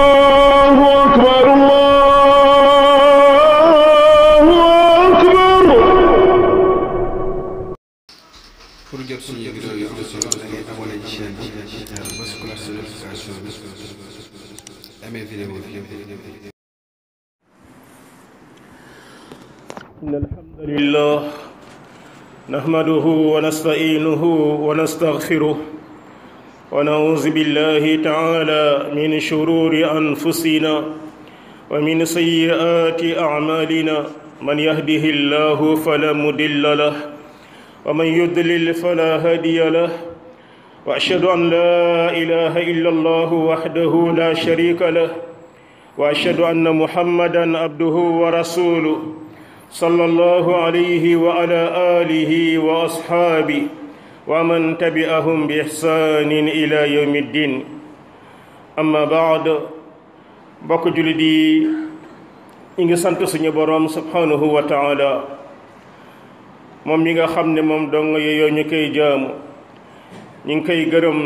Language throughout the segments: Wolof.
الله أكبر الله أكبر. pour jot suñu vidéo yi am solo da ngay abonné ci chaîne bi bës cloche de notification bi amee vidéo bi. إن الحمد لله نحمده ونستعينه ونستغفره ونعوذ بالله تعالى من شرور أنفسنا ومن سيئات أعمالنا من يهده الله فلا مضل له ومن يضلل فلا هادي له وأشهد أن لا إله إلا الله وحده لا شريك له وأشهد أن محمدا عبده ورسوله صلى الله عليه وعلى آله وأصحابه ومن تبعهم بإحسان إلى يوم الدين أما بعد بك جلدي إنك سنت سني بروم سبحانه وتعالى moom mi nga xam ne moom dong yeyoo ñu koy jaamu ñu ngi koy gërëm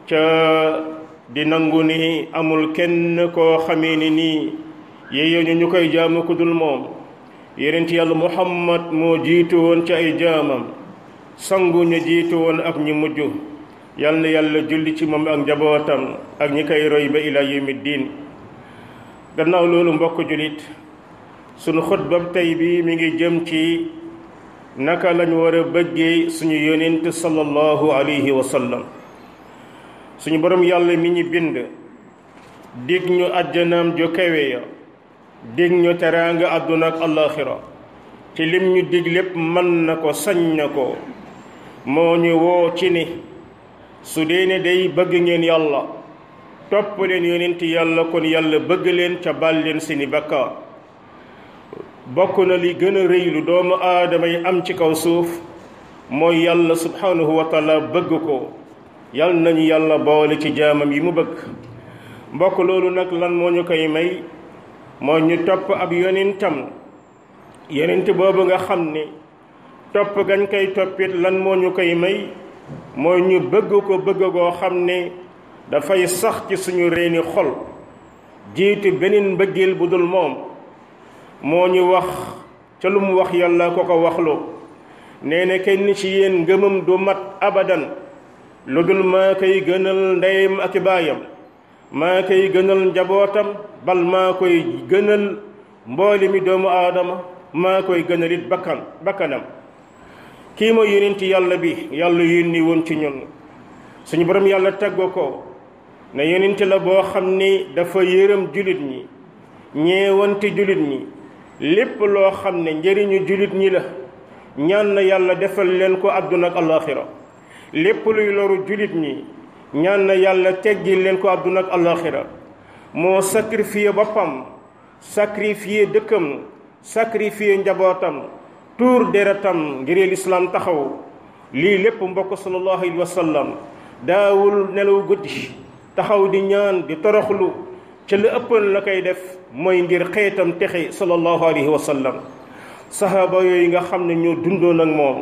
ca di nangu ni amul kenn koo xamee ni nii yeyoo ñu koy jaamu ku dul moom yonent yàlla muhammad moo jiitu woon ci ay jaamam sangu ñu jiitu woon ak ñu mujj yal na yàlla julli ci moom ak njabootam ak ñi koy roy ba ila yawmi diin gannaaw loolu mbokk julit sunu xutba tey bi mi ngi jëm ci naka lañ war a bëggee suñu yonent sallallahu alayhi wa sallam suñu borom yàlla mi ñu bind dig ñu àjjanaam jo kawe ya dig ñu teraanga àdduna ak allaaxira ci lim ñu dig lépp mën na ko sañ na ko moo ñu woo ci ni su dee ne day bëgg ngeen yàlla topp leen yonent yàlla kon yàlla bëgg leen ca baal leen seeni bakkaar bokk na li gën a rëy lu doomu aadama yi am ci kaw suuf mooy yàlla subhanahu wa taala bëgg ko yal nañu yàlla boole ci jaamam yi mu bëgg mbokk loolu nag lan moo ñu koy may moo ñu topp ab yonentam yonent boobu nga xam ne topp gañ koy toppit lan moo ñu koy may mooy ñu bëgg ko bëgg goo xam ne dafay sax ci suñu reeni xol jiitu beneen mbëggeel bu dul moom moo ñu wax ca lu mu wax yàlla ko ko waxloo nee na kenn ci yéen ngëmam du mat abadan lu dul maa koy gënal ndeyam ak baayam maa koy gënal njabootam bal maa koy gënal mbooli mi doomu aadama maa koy gënalit bakkanam kii mooy yonent yàlla bi yàlla yónni woon ci ñun suñu borom yàlla taggo ko ne yonent la boo xam ni dafa yërëm julit ñi ñeewante julit ñi lépp loo xam ne njëriñu julit ñi la ñaan na yàlla defal leen ko àdduna ak allaaxira lépp luy loru julit ñi ñaan na yàlla teggil leen ko àdduna ak allaaxira moo sacrifié boppam sacrifié dëkkam sacrifié njabootam tuur deretam ngir lislaam taxaw lii lépp mbokk sallallahu alayhi wa sallam daawul nelaw guddi taxaw di ñaan di toroxlu ca la ëppal la koy def mooy ngir xeetam texe sallallahu alayhi wa sallam sahaaba yooyu nga xam ne ñoo dundoon ak moom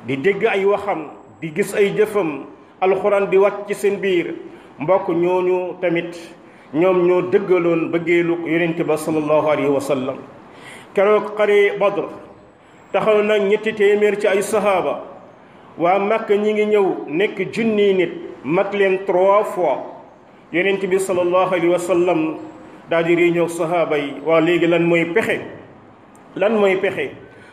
di dégg ay waxam di gis ay jëfam alxuraan di wàcc ci seen biir mbokk ñooñu tamit ñoom ñoo dëggaloon bëggeelu yonent ba sallallahu alayhi wa sallam keroog xare Badr taxaw nag ñetti téeméer ci ay sahaaba waa Makka ñi ngi ñëw nekk junniy nit mat leen 3 fois yonent bi sallallahu alayhi wa sallam daal di réunion sahaaba yi waa léegi lan mooy pexe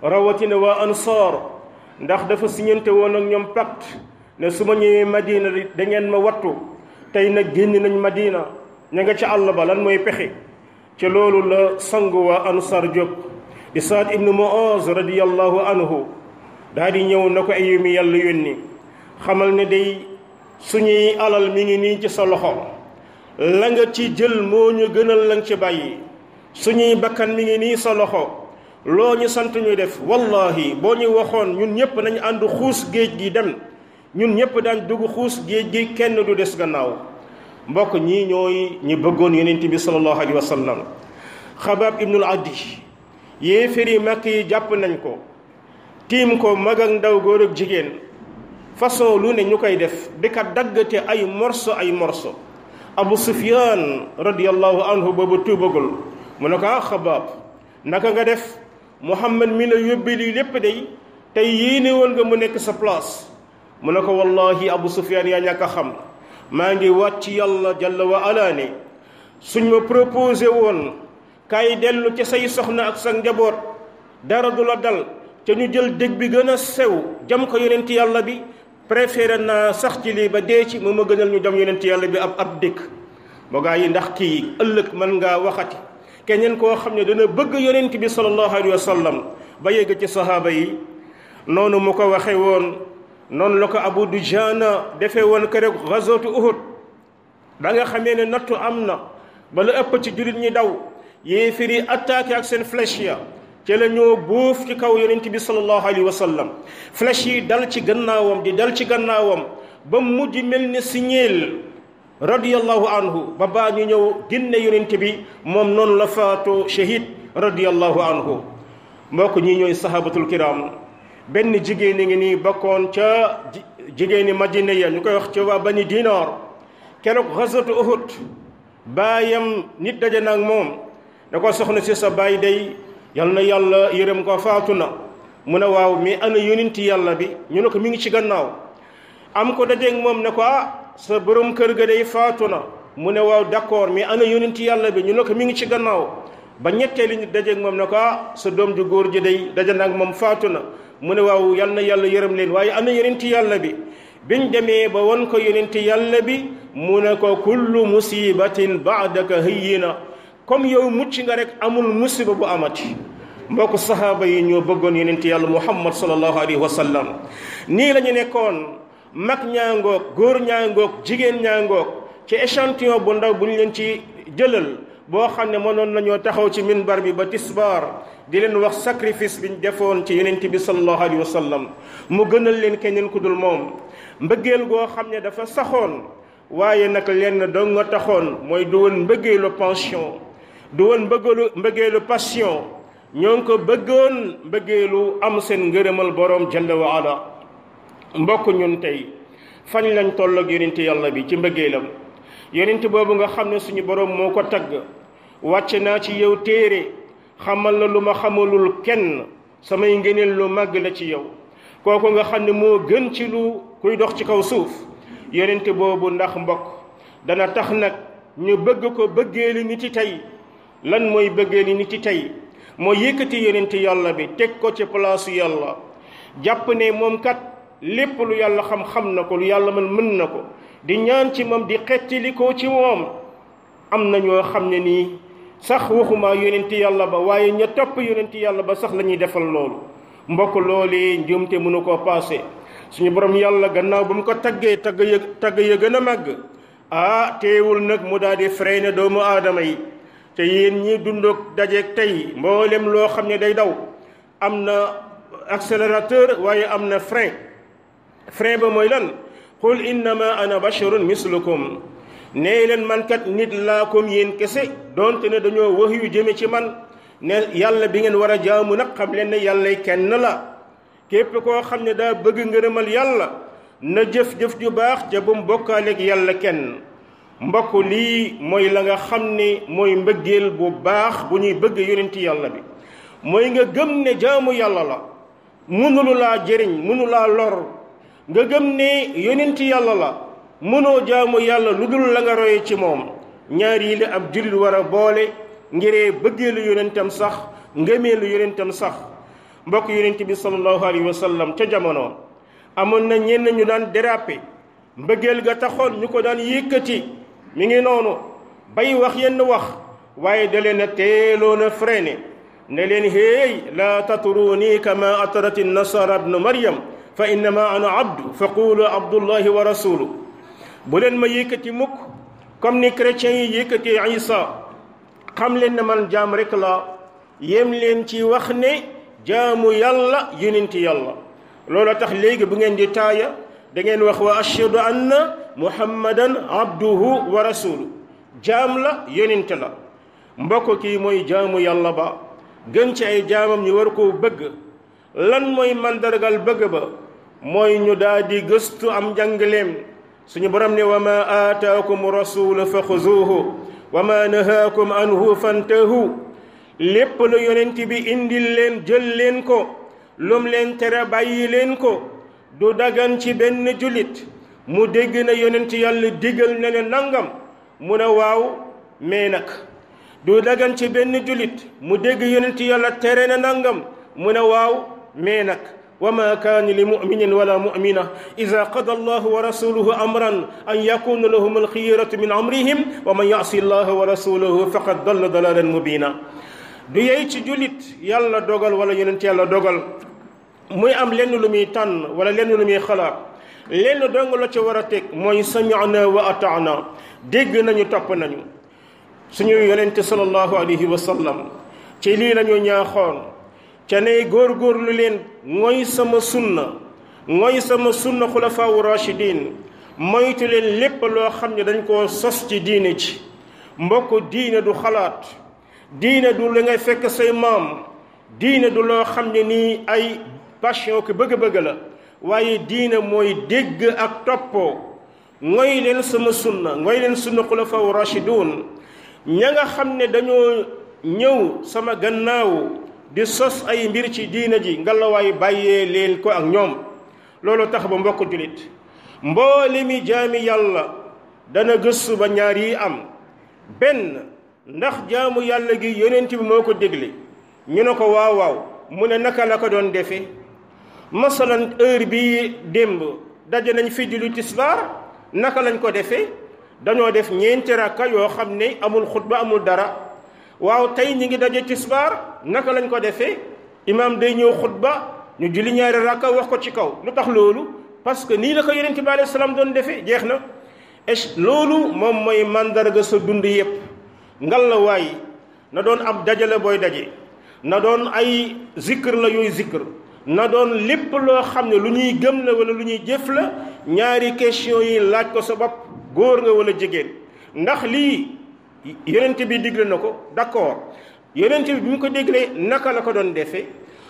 rawatina waa ansaar ndax dafa siñante woon ak ñoom pacte ne su ma ñëwee Madina da ngeen ma wattu tey nag génn nañ Madina ña nga ca àll ba lan mooy pexe ci loolu la sangu waa ansaar jóg di Saad ibnu Muaz radiyallahu anhu daal di ñëw na ko ay mi yàlla yónni xamal ne day suñuy alal mi ngi nii ci sa loxo la nga ci jël moo ñu gënal la nga ci bàyyi suñuy bakkan mi ngi nii sa loxo loo ñu sant ñu def wallahi boo ñu waxoon ñun ñëpp nañu ànd xuus géej gi dem ñun ñëpp daan dugg xuus géej gi kenn du des gannaaw mbokk ñii ñooy ñi bëggoon yonent bi sallallahu alayhi wa sallam Xabaab ibnul Adi yéeféri Makka yi jàpp nañ ko tiim ko mag ak ndaw góor ak jigéen façon lu ne ñu koy def di ka daggate ay morso Abu Sufyan radiyallahu anhu boobu tuubagul mu ne ko Xabaab naka nga def Muhammad mi la yóbbi lii lépp day tey yéene woon nga mu nekk sa place mu ne ko wallahi Abu Sufyan yaa ñàkk a xam maa ngi waat ci yàlla jalla wa ala ne suñ ma proposé woon kaay dellu ci say soxna ak sa njaboot dara du la dal te ñu jël dëgg bi gën a sew jam ko yonent yàlla bi préféré naa sax ci lii ba dee ci mu ma gënal ñu jam yonent yàlla bi ab dëkk moo gaa yi ndax kii ëllëg mën ngaa waxati keneen koo xam ne dana bëgg yonent bi sallallahu alayhi wa sallam ba yegg ci sahaaba yi noonu mu ko waxe woon noonu la ko Abu Dujana defee woon keroog gazwatu Uhud ba nga xamee ne nattu am na ba la ëpp ci jullit ñi daw yéefar yi attaqué ak seen flèche ya ci la ñoo buuf ci kaw yonent bi sallallahu alayhi wa sallam flèche yi dal ci gannaawam di dal ci gannaawam ba mujj mel ni siñeel radiyallahu anhu ba baa ñu ñëw génne yonent bi moom noonu la faatu shahid radiyallahu anhu mbokk ñi ñooy sahabatul kiram benn jigéen ngi nii bokkoon ca jigéeni Madina ya ñu koy wax ca waa Bani Dinar keroog ghazwatu Uhud baayam nit daje na ak moom da ko soxna si sa baay day yal na yàlla yërëm ko faatu na mu ne waaw mais ana yonenti yàlla bi ñu ne ko mi ngi ci gannaaw am ko dajeeg moom ne ko sa borom kër ga day faatu na mu ne waaw d'accord mais ana yonenti yàlla bi ñu ne ko mi ngi ci gannaaw ba ñetteeli nit dajeeg moom ne ko sa doom ju góor ji day daje na ak moom faatu na mu ne waaw yal na yàlla yërëm leen waaye ana yonenti yàlla bi biñ demee ba won ko yonenti yàlla bi mu ne ko kullu musibatin ba'daka hayyina comme yow mucc nga rek amul musiba bu amati mbokk sahaaba yi ñoo bëggoon yonent yàlla muhammad sallallahu alayhi wa sallam nii la ñu nekkoon mag ñaangoog góor ñaangoog jigéen ñaangoog ci échantillon bu ndaw bu ñu leen ci jëlal boo xam ne mënoon nañoo taxaw ci minbar bi ba tisbaar di leen wax sacrifice biñ defoon ci yonent bi sallallahu alayhi wa sallam mu gënal leen keneen ku dul moom mbëggeel goo xam ne dafa saxoon waaye nag lenn dong nga taxoon mooy du woon mbëggeelu pension du woon mbëggeelu passion ñoo ngi ko bëggoon mbëggeelu am seen ngërëmal borom jalla wa ala mbokk ñun tey fañ lañ toll ak yonent yàlla bi ci mbëggeelam yonent boobu nga xam ne suñu borom moo ko tagg wàcce naa ci yow téere xamal la lu ma xamalul kenn samay ngëneel lu màgg la ci yow kooku nga xam ne moo gën ci lu kuy dox ci kaw suuf yonent boobu ndax mbokk dana tax nag ñu bëgg ko bëggeeli nit yi tey lan mooy bëggeeli nit yi tey moo yëkkati yonent yàlla bi teg ko ci place yàlla jàpp ne moom kat lépp lu yàlla xam na ko lu yàlla mën na ko di ñaan ci moom di xettili ko ci moom am na ñoo xam ne nii sax waxuma yonent yàlla ba waaye ña topp yonent yàlla ba sax la ñuy defal loolu mbokk loolee njuumte mënu koo paase suñu borom yàlla gannaaw ba mu ko taggee tagg ya gën a màgg teewul nag mu daal di freiné doomu aadama yi te yéen ñi dundoog dajeeg tey mboolem loo xam ne day daw am na accélérateur waaye am na frein ba mooy lan qul innama ana basharun mislukum nee leen man kat nit laa comme yéen kese donte ne dañoo wax yu jëme ci man ne yàlla bi ngeen war a jaamu nag xam leen ne yàlla kenn la képp koo xam ne daa bëgg ngërëmal yàlla na jëf-jëf ju baax ca bu mu bokkaaleeg yàlla kenn mbokk lii mooy la nga xam ne mooy mbëggeel bu baax bu ñuy bëgg yonent yàlla bi mooy nga gëm ne jaamu yàlla la mënulu laa jëriñ mënu laa lor nga gëm ne yonent yàlla la mënoo jaamu yàlla lu dul la nga roye ci moom ñaar yi la ab jullit war a boole ngiree bëggeelu yonentam sax ngëmeelu yonentam sax mbokk yonent bi sallallahu alayhi wa sallam ca jamono amoon na ñenn ñu daan déraper mbëggeel ga taxoon ñu ko daan yëkkati mi ngi noonu bay wax yenn wax waaye da leen a teeloon a freiné ne leen héey laa tatruni kama atarati nasara ibnu maryam fa innama ana abdu fa qulu abdullahi wa rasulu bu leen ma yëkkati mukk comme ni chrétiens yi yëkkati isa xam leen ne man jaam rek la yem leen ci wax ne jaamu yàlla yonent yàlla loolu tax léegi bu ngeen di taaya da ngeen wax wa ashhadu anna muhammadan abduhu wa rasulu jaam la yonent la mbokk kii mooy jaamu yàlla ba gën ci ay jaamam ñu war koo bëgg lan mooy mandargal bëgg ba mooy ñu daal di gëstu am njàngaleem suñu borom ne wa ma aataakum rasulu fa xuzuuhu wa ma nahaakum anhu fantahu lépp lu yonent bi indil leen jël leen ko lum leen tere bàyyi leen ko du dagan ci benn julit mu dégg na yonent yàlla digal na ne nangam mu ne waaw mais nag du dagan ci benn julit mu dégg yonent yàlla tere na nangam mu ne waaw mais nag wa ma kaana li muminin wala mumina ida qada allahu wa rasuluhu amran an yakuna lahum alxiyaratu min amrihim wa man yasi allaha wa rasulahu faqad dalla dalalan mubina du yey ci julit yàlla dogal wala yonent yàlla dogal muy am lenn lu muy tànn wala lenn lu muy xalaat lenn dong la ci war a teg mooy sami'na wa ata'na dégg nañu topp nañu suñu yonente sallallahu alayhi wa sallam ci lii lañu ñaaxoon ca ne góorgóorlu leen mooy sama sunna xulafaawu rashidin moytu leen lépp loo xam ne dañ koo sos ci diine ci mbokk diine du xalaat diine du li ngay fekk say maam diine du loo xam ne nii ay passion ko bëgg-bëgg la waaye diine mooy dégg ak toppoo ngoy leen sama sunna ngoy leen sunna xulafaawu rashidun ña nga xam ne dañoo ñëw sama gannaaw di sos ay mbir ci diina ji ngalawaay bàyyee leen ko ak ñoom loolu tax ba mbokk julit mboole mi jaami yàlla dana gëstu ba ñaar yi am benn ndax jaamu yàlla gi yonent bi moo ko dégle ñu ne ko waaw waaw mu ne naka la ko doon defe masalan heure bi démb daje nañ fi julli tisbaar naka lañ ko defee dañoo def ñeenti rakka yoo xam ne amul xutba amul dara waaw tey ñi ngi daje tisbaar naka lañ ko defee imaam day ñëw xutba ñu julli ñaari rakka wax ko ci kaw lu tax loolu parce que nii la ko yonent bi alayhi salaam doon defee jeex na loolu moom mooy mandarga sa dund yépp ngal la waay na doon ab dajale booy daje na doon ay zikr la yooyu zikr na doon lépp loo xam ne lu ñuy gëm la wala lu ñuy jëf la ñaari question yi laaj ko sa bopp góor nga wala jigéen ndax lii yonent bi digle na ko d'accord yonent bi mu ko diglee naka la ko doon defee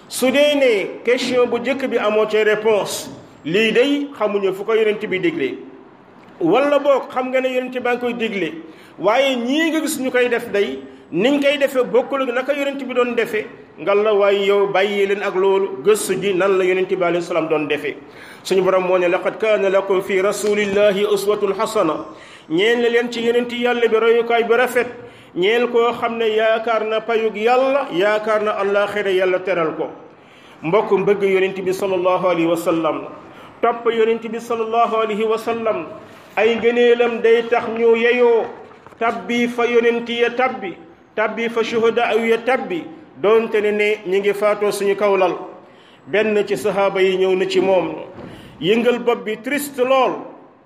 su dee ne question bu njëkk bi amoo ci réponse lii day xamuñu fu ko yonent bi diglee wala boog xam nga ne yonent baa ngi koy digle waaye ñii nga gis ñu koy def day niñ koy defee bokkul ak naka yonent bi doon defee ngal la waaye yow bàyyi leen ak loolu gëstu ji nan la yonent bi alayhi salaam doon defee suñu borom moo ne laqad kaana lakum fi rasulillahi uswatun hasana ñeel na leen ci yonent yàlla bi royukaay bi rafet ñeel koo xam ne yaakaar na payug yàlla yaakaar na àllaaxira yàlla teral ko mbokk mbëgg yonent bi sallallahu alayhi wa sallam topp yonent bi sallallahu alayhi wa sallam ay ngëneelam day tax ñu yeyoo tabbi fa yonent ya tabbi fa shuhada ya tabbi doonte ne ñi ngi faatoo suñu kawlal benn ci sahaaba yi ñëw na ci moom yëngal bopp bi triste lool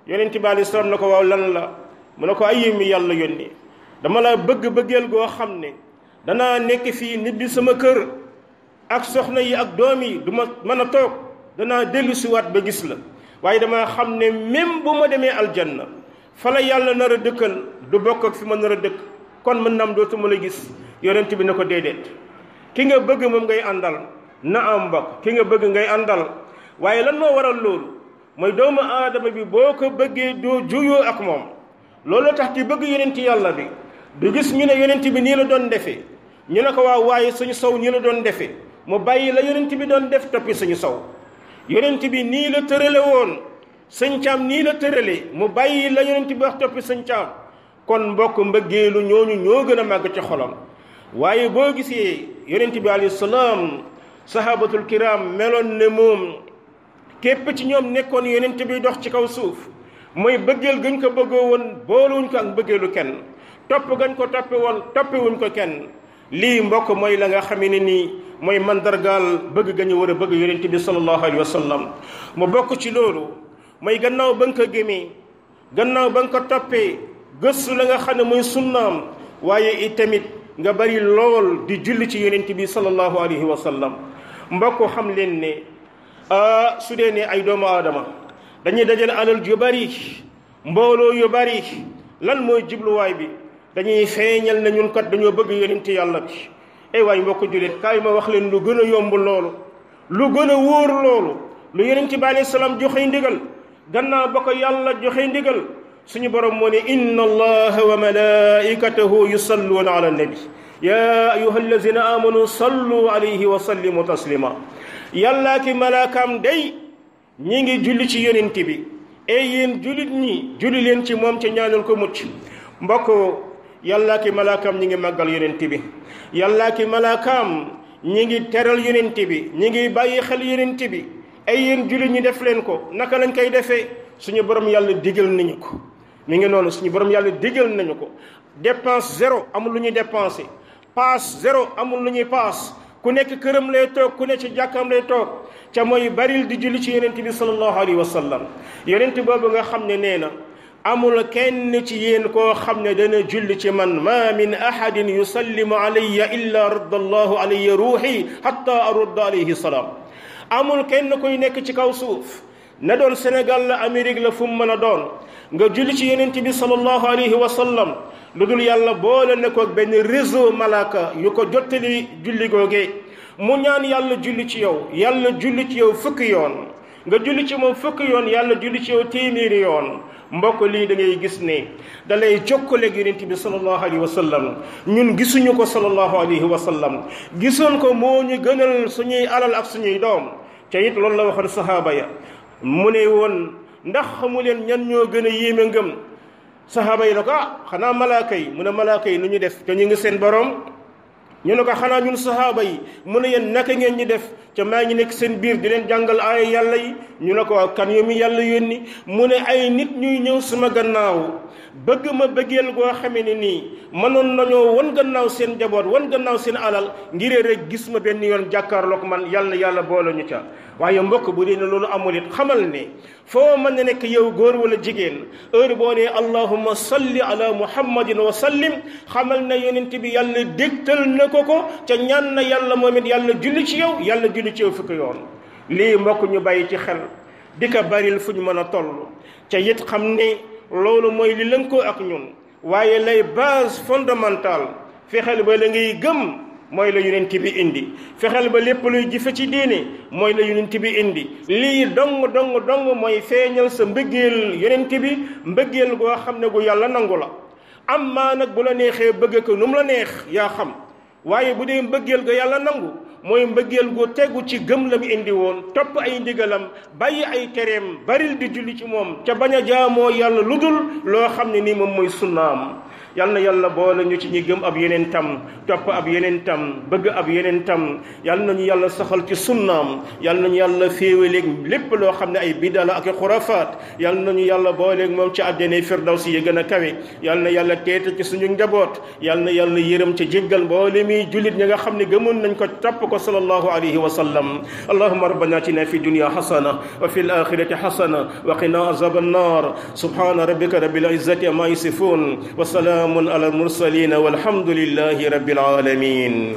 yonent bi alayhi salaam na ko waaw lan la mu ne ko ay mi yàlla yónni dama la bëggeel goo xam ne danaa nekk fii nit bi sama kër ak soxna yi ak doom yi du ma mën a toog danaa dellu siwaat ba gis la waaye dama xam ne même bu ma demee aljanna fa la yàlla nar a dëkkal du bokk ak fi ma nar a dëkk kon mën naam dootuma la gis yonent bi ne ko déedéet ki nga bëgg moom ngay àndal na am mbokk ki nga bëgg ngay àndal waaye lan moo waral loolu mooy doomu aadama bi boo ko bëggee doo juyoo ak moom loolu tax ci bëgg yonent yàlla bi du gis ñu ne yonent bi nii la doon defee ñu ne ko waaw waaye suñu sow nii la doon defee mu bàyyi la yonent bi doon def toppi suñu sow yonent bi nii la tërale woon sëñ caam nii la tërale mu bàyyi la yonent bi wax toppi sëñ caam kon mbokk mbëggeelu ñooñu ñoo gën a màgg ci xolam waaye boo gisee yonent bi alayhi salaam sahabatul kiram meloon ne moom képp ci ñoom nekkoon yonent bi dox ci kaw suuf mooy bëggeel gañ ko bëggoo woon booluwuñ ko ak bëggeelu kenn topp gañ ko toppe woon toppewuñ ko kenn lii mbokk mooy la nga xam ne nii mooy mandargaal bëgg gañu war a bëgg yonent bi sallallahu alayhi wa sallam mu bokk ci loolu mooy gannaaw ba nga ko gémee gannaaw ba nga ko toppee gëstu la nga xam ne mooy sunnaam waaye itamit nga bari lool di julli ci yonent bi sallallahu alayhi wa sallam mbokk xam leen ne su dee ne ay doomu aadama dañuy dajale alal yu bari mbooloo yu bari lan mooy jubluwaay bi dañuy feeñal ne ñun kat dañoo bëgg yonent yàlla bi ay waay mbokk jullit kaay ma wax leen lu gën a yomb loolu lu gën a wóor loolu lu yonent bi alayhi salaam joxe ndigal gannaaw ba ko yàlla joxe ndigal suñu borom moo ne inna allaha wa malaikatahu yusalluuna ala nabi ya ayuha allazina amanu sallu alayhi wa sallimu taslima yàllaa ki malaakaam day ñi ngi julli ci yonent bi ey yéen jullit ñi julli leen ci moom ca ñaanal ko mucc mbokk yàllaa ki malaakaam ñi ngi màggal yonent bi yàllaa ki malaakaam ñi ngi teral yonent bi ñi ngi bàyyi xel yonent bi ay yéen jullit ñi def leen ko naka lañ koy defee suñu borom yàlla digal nañu ko mi ngi noonu suñu borom yàlla digal nañu ko dépense zéro amul lu ñuy dépensé paas zéro amul lu ñuy paas ku nekk këram lay toog ku nekk ci jàkkaam lay toog ca mooy baril di julli ci yonent bi sallallahu alayhi wa sallam yonent boobu nga xam ne nee na amul kenn ci yéen koo xam ne dana julli ci man ma min ahadin yusallimu alayya illa radda allahu alayya ruuhi hatta arudda alayhi salaam amul kenn kuy nekk ci kaw suuf na doon Sénégal la Amérique la fu mu mën a doon nga julli ci yonent bi sallallahu alayhi wa sallam lu dul yàlla boole na ko benn réseau malaaka yu ko jottali julli googee mu ñaan yàlla julli ci yow yàlla julli ci yow fukki yoon nga julli ci moom fukki yoon yàlla julli ci yow téeméeri yoon mbokk lii da ngay gis ne da lay jokkaleeg yonent bi sallallahu alayhi wa sallam ñun gisuñu ko sallallahu alayhi wa sallam gisoon ko moo ñu gënal suñuy alal ak suñuy doom te it loolu la waxoon sahaaba ya mu ne woon ndax xamu leen ñan ñoo gën a yéeme ngëm sahaaba yi ne ko xanaa malaaka yi mu ne malaaka yi nu ñu def te ñu ngi seen borom ñu ne ko xanaa ñun sahaaba yi mu ne yéen naka ngeen ñi def ca maa ngi nekk seen biir di leen jàngal aaya yàlla yi ñu ne ko kan yow mi yàlla yónni mu ne ay nit ñuy ñëw sama gannaaw bëgg ma bëggeel goo xamee ne nii mënoon nañoo wan gannaaw seen jaboot wan gannaaw seen alal ngiree rek gis ma benn yoon jàkkaarloog man yàlla na yàlla boole ñu ca waaye mbokk bu dee ne loolu amul it xamal ne foo mën na nekk yow góor wala jigéen heure boo nee allahumma salli ala muhammadin wa sallim xamal na yonent bi yàlla dégtal na ko ca ñaan na yàlla moom it yàlla julli ci yow yàlla julli ci yow fukki yoon lii mbokk ñu bàyyi ci xel di ko baril fu ñu mën a toll ca it xam ne loolu mooy li lënkoo ak ñun waaye lay base fondamentale fexeel ba la ngay gëm mooy la yonent bi indi fexeel ba lépp luy jëfe ci diine mooy la yonent bi indi lii dong mooy feeñal sa mbëggeel yonent bi mbëggeel goo xam ne gu yàlla nangu la am maa nag bu la neexee bëgg ko nu mu la neex yaa xam waaye bu dee mbëggeel ga yàlla nangu mooy mbëggeel gu tegu ci gëm la mu indi woon topp ay ndigalam bàyyi ay tereem baril di julli ci moom ca bañ a jaamoo yàlla lu dul loo xam ne nii moom mooy sunnaam yal na yàlla boole ñu ci ñi gëm ab yeneen tam topp ab yeneen tam bëgg ab yeneen tam yal nañu yàlla saxal ci sunnaam yal nañu yàlla féewaleeg lépp loo xam ne ay bidala ak i xurafaat yal nañu yàlla booleeg moom ci àddina firdawsi yi gën a kawe yal na yàlla teete ci suñu njaboot yal na yàlla yërëm ca jéggal mboole mi jullit ñi nga xam ne gëmoon nañ ko topp ko sallallahu alayhi wa sallam allahumma rabbana atina fi dunya hasana wa fil akhirati hasana wa qina azaban nar subhana rabbika rabbil izzati amma yasifun wa salamun ala al mursalin walhamdulillahi rabbil alamin